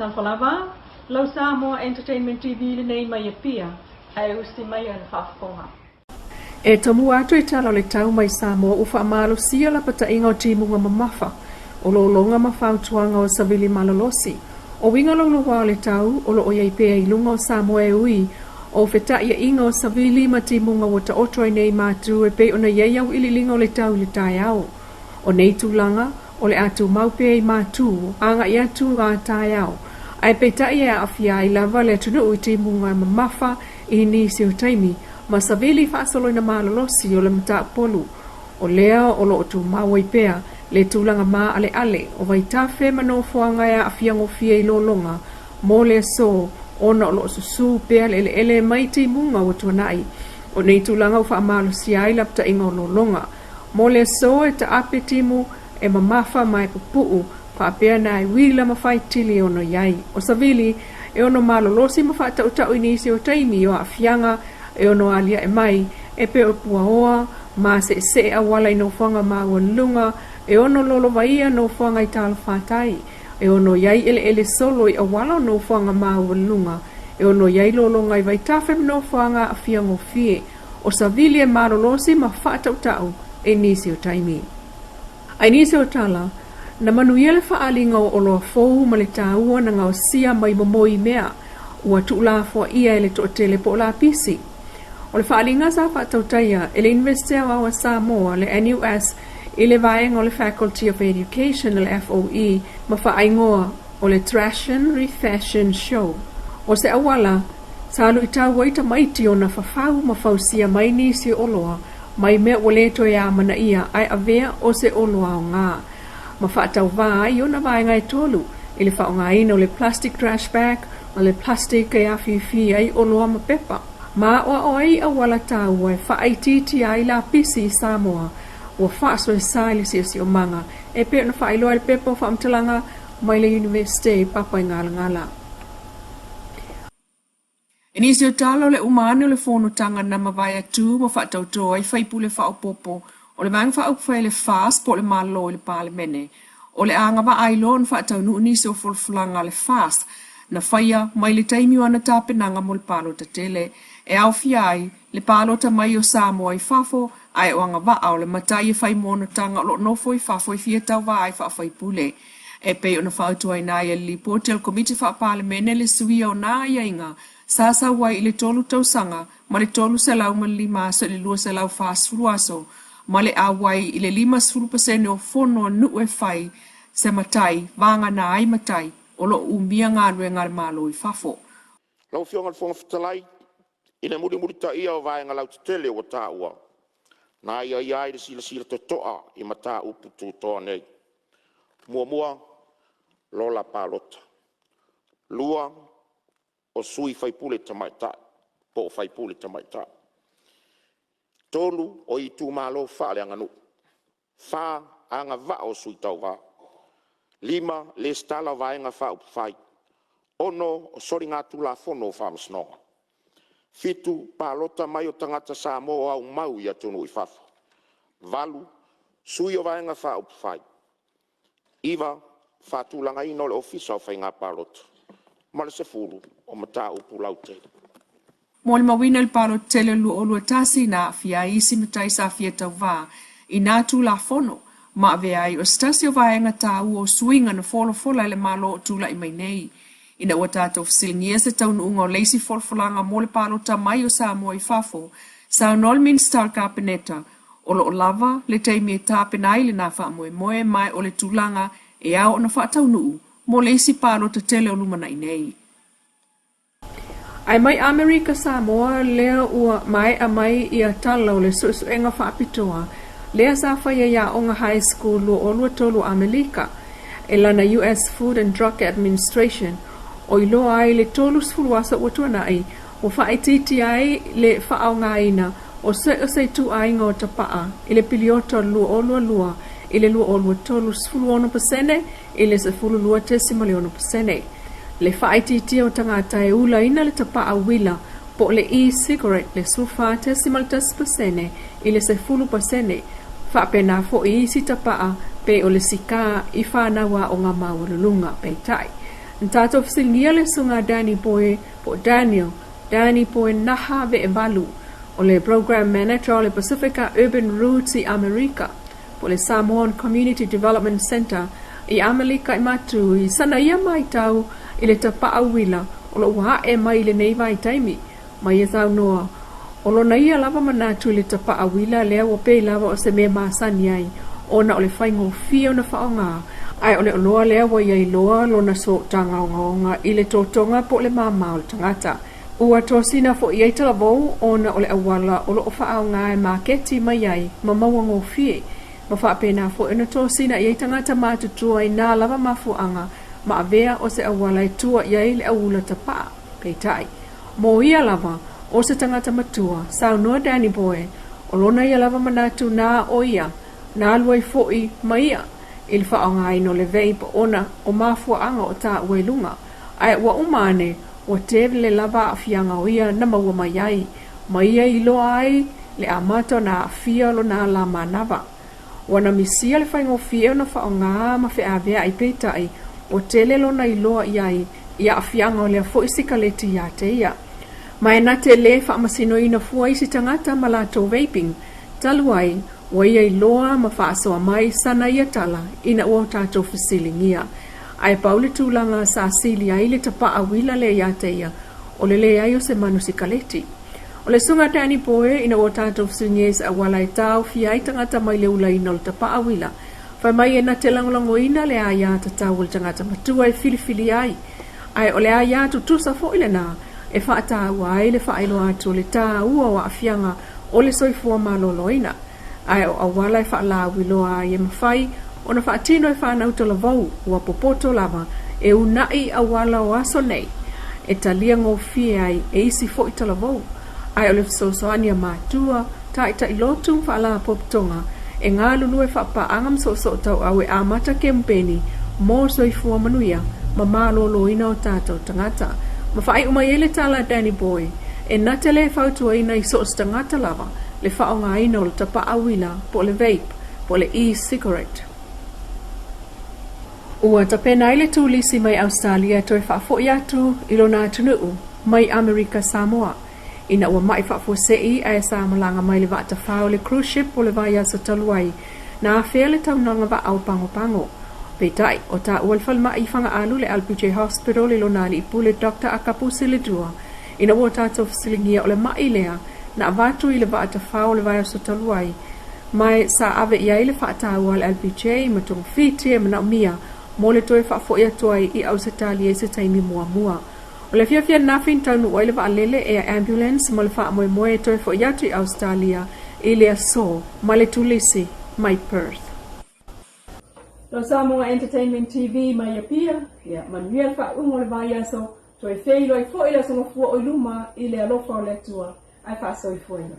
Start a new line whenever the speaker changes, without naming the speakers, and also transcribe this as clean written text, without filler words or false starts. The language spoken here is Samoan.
Talofa lava, lau Samoa Entertainment TV lenei mai Apia, ae usi mai ana faafofoga. E tomua atu i tala o le tau mai Samoa ua faamalosia lapataiga o timuga mamafa, o lologa ma fautuaga o savili malolosi. O uiga louloua o le tau o lo o i ai pea i luga o Samoa e ui o fetaʻiaʻiga o savili ma timuga ua taoto ai nei matu e pei ona i ai auiliiliga o le tau i le taeao. O nei tulaga, o le a tumau pea i matu agai atu a taeao, ae peitai e aafia ai lava le atunuu i timuga mamafa i nisi o taimi ma savili faasoloina malolosi o le matapolu. O lea o lo o tumau ai pea le tulaga maaleale o vaitafe ma nofoaga e aafia gofie i lologa mo le aso ona o lo o susū pea le eleele mai timuga ua tuanai. O nei tulaga ua faamalosia ai lapataiga o lologa mo le aso e taape timu e mamafa ma e pupuʻu faapea na e uila ma faitili e ono i ai. O savili e ono malolosi ma faataʻutaʻu i nisi o taimi o aafiaga e ono aliaʻe mai e pei o puaoa ma seʻeseʻe auala i nofoaga maualuluga e ono lolovaia nofoaga i talafatai e ono i ai ʻeleʻele solo i auala o nofoaga maualuluga e ono i ai lologa i vaitafe ma nofoaga aafia gofie. O savili e malolosi ma faataʻutaʻu i nisi o taimi. A i nisi o tala, na manuia le faaaliga o oloa fou ma le taua na gaosia mai momoi mea ua tuulafoa ʻia e le toatele po o lapisi. O le faaaliga sa faatautaia e le Iunivesite Aoao a Samoa, le NUS, i le vaega o le Faculty of Education, le FOE, ma faaigoa o le Trashion Refashion Show. O se auala sa luitau ai tamaiti ona fafau ma fausia mai nisi o oloa mai mea ua lē toe amanaia ae avea o se oloa aogā ma faatauvā ai ona vaega e tolu i le faaaogaina o le plastic trash bag ma le plastic e afifi ai oloa ma pepa ma aʻoaʻo ai auala taua e faaitiitia ai lapisi i Samoa ua faasoesa i le siosiomaga e pei ona faailoa i le pepa o faamatalaga mai le Iunivesite i Papaigalagala.
I nisi o tala o le uma ane o le fonotaga na mavae atu ma faatautō ai faipule faaopoopo o le Vaega Faaupufai a le FAST po o le Malo i le Palemene, o le a agavaa ai loa ona faataunuu nisi o folafolaga a le FAST na faia mai le taimi o ana tapenaga mo le palota tele e aofia ai le palota mai o Samoa i fafo ae o agavaa o le matai e fai monotaga o lo o nofo i fafo e fia tauva ai faafaipule. E pei ona fautuaina ai e le Lipoti a le Komiti Faa-Palemene le suia o nā aiaiga sa sau ai i le tolu tausaga ma le 305 aso i le 240 aso ma le auai i le 50% o fono a nuu e fai se matai vagana ai matai o lo o umia galuega a le Malo i fafo.
Lau Afioga i le Fofoga Fetalai, i le mulimulitaia o vaega lautetele ua taua, na aiaia ai le silasila totoa i mataupu tutoa nei: 1. Lola Palota. 2. O Sui Faipule Tamaitai po o Faipule Tamaitai. 3. O Itumalo Faaleaganuu. 4. Agavaa o Sui Tauva. 5. Lesitala o Vaega Faaupufai. 6. O Soligatulafono o Faamasinoga. 7. Palota mai o Tagata Samoa o aumau i atunuu i fafo. 8. Sui o Vaega Faaupufai. 9. Faatulagaina o le Ofisa o Faiga Palota. Ma le 10. O Mataupu Lautele.
Molimauina i le palota tele o le 2021 na aafia ai isi matai sa fia tauvā i nā Tulafono ma avea ai o se tasi o vaega taua o suiga na folafola e le Malo o tulai mai nei. Ina ua tatou fesiligia se taunuuga o le isi folafolaga mo le palota mai o Samoa i fafo, saunoa le Minisita o le Kapeneta, o lo o lava le taimi e tapena ai lenā faamoemoe ma o le tulaga e ao ona faataunuu mo le isi palota tele o lumanai nei.
Ae mai Amerika Samoa lea ua maea mai ia tala o le suesuega faapitoa lea sa faia i aoga high school 2023 Amelika e lana US Food and Drug Administration o iloa ai le 30 aso ua tuanai ua faaitiitia ai le faaaogaina o so o se ituaiga o tapaa i le piliota o le 2022 i le 2023 16% i le 12.6%. Le faaitiitia o tagata e ulaina le tapaa uila po o le e-cigarette le 14.1% i le 10%, faapena foi isi tapaa pei o le sikā i fanau aoga maualuluga. Peitai, Na tatou fesiligia le Susuga Danny Boy po o Daniel Danny Boy Naha Veevalu, o le Program Manager o le Pasifika Urban Roots i Amerika, po o le Samoan Community Development Centre i Amelika i Matu i sana ia matau i le tapaa uila o lo o ua ae mai i lenei vaitaimi. Ma ia saunoa, o lona ia lava manatu i le tapaa uila lea ua pei lava o se mea masani ai ona o le faigofie ona faaaoga, ae o le oloa lea ua i ai loa lona sootaga ogaoga i le totoga po o le māmā o le tagata. Ua tosina foi i ai talavou ona o le auala o lo o faaaoga e maketi mai ai ma maua gofie, ma faapena foi ona tosina i ai tagata matutua i nā lava mafuaaga ma avea o se auala e tua i ai le auula tapaa. Peitai, mo ia lava, o se tagata matua, saunoa Danny Boy, o lona ia lava manatu nā o ia, na alu ai foi ma ia i le faaaogaina o le vape ona o mafuaaga o taua i luga, ae ua uma ane ua tele lava aafiaga o ia na maua mai ai, ma ia iloa ai le amata ona aafia lona ala manava. Ua na misia le faigofie ona faaaoga ma feaveai peitai ua tele lona iloa i ai i aafiaga o lea foi sikaleti ia te ia. Ma e na te lē faamasinoina fua isi tagata ma latou vaping, talu ai ua ia iloa ma faasoa mai sana ia tala ina ua o tatou fesiligia. Ae pau le tulaga sa sili ai le tapaa uila lea ia te ia, o le leai o se manu sikaleti. O le susuga Danny Boy ina ua tatou fesiligia i se auala e taofia ai tagata mai le ulaina o le tapaa uila, fai mai e na te lagolagoina le aia tatau a le tagata matua e filifili ai, ae o le aia tutusa foi lena e faataua ai le faailoa atu o le taua o aafiaga o le soifua maloloina, ae o auala e faalauiloa ai e mafai ona faatino e fanau talavou ua popoto lava e unaʻi i auala o aso nei e talia gofie ai e isi foi talavou, ae o le fesoasoani a matua, taitai lotu ma faalapotopotoga e galulue faapaaga ma soosoo tauau e amata kemupeni mo soifua manuia ma maloloina o tatou tagata. Ma faaiu mai ai le tala a Danny Boy, e na te lē fautuaina i so o se tagata lava le faaaogaina o le tapaa uila po o le vape po o le e-cigarette. Ua tapena ai le turisi mai Ausetalia e toe faafoʻi atu i lona atunuu mai Amerika Samoa ina ua maʻi faafuasei ae sa malaga mai le vaatafao o le cruise ship o le vaiaso talu ai na afea le taunaga vaa o Pagopago. Peitai, o taua le falemai i Fagaalu le LPJ Hospital i lona alii pule Doctor Akapusi Ledua ina ua tatou fesiligia o le maʻi lea na avatu i le vaatafao o le vaiaso talu ai ma sa ave i ai le faataua a le LPJ ma togafiti e manaomia mo le toe faafoʻi atu ai i Ausetalia i se taimi muamua. O le afiafi ananafi na taunuu ai le vaalele Air Ambulance mo le faamoemoe e toe foʻi atu i Ausetalia i le aso ma le turisi mai Perth. Lo Samoa Entertainment TV mai Apia, ia manuia le faaiuga o le vaiaso, toe feiloai foi le aso Gafua o i luma i le alofa o le Atua, ae faasoifuaina.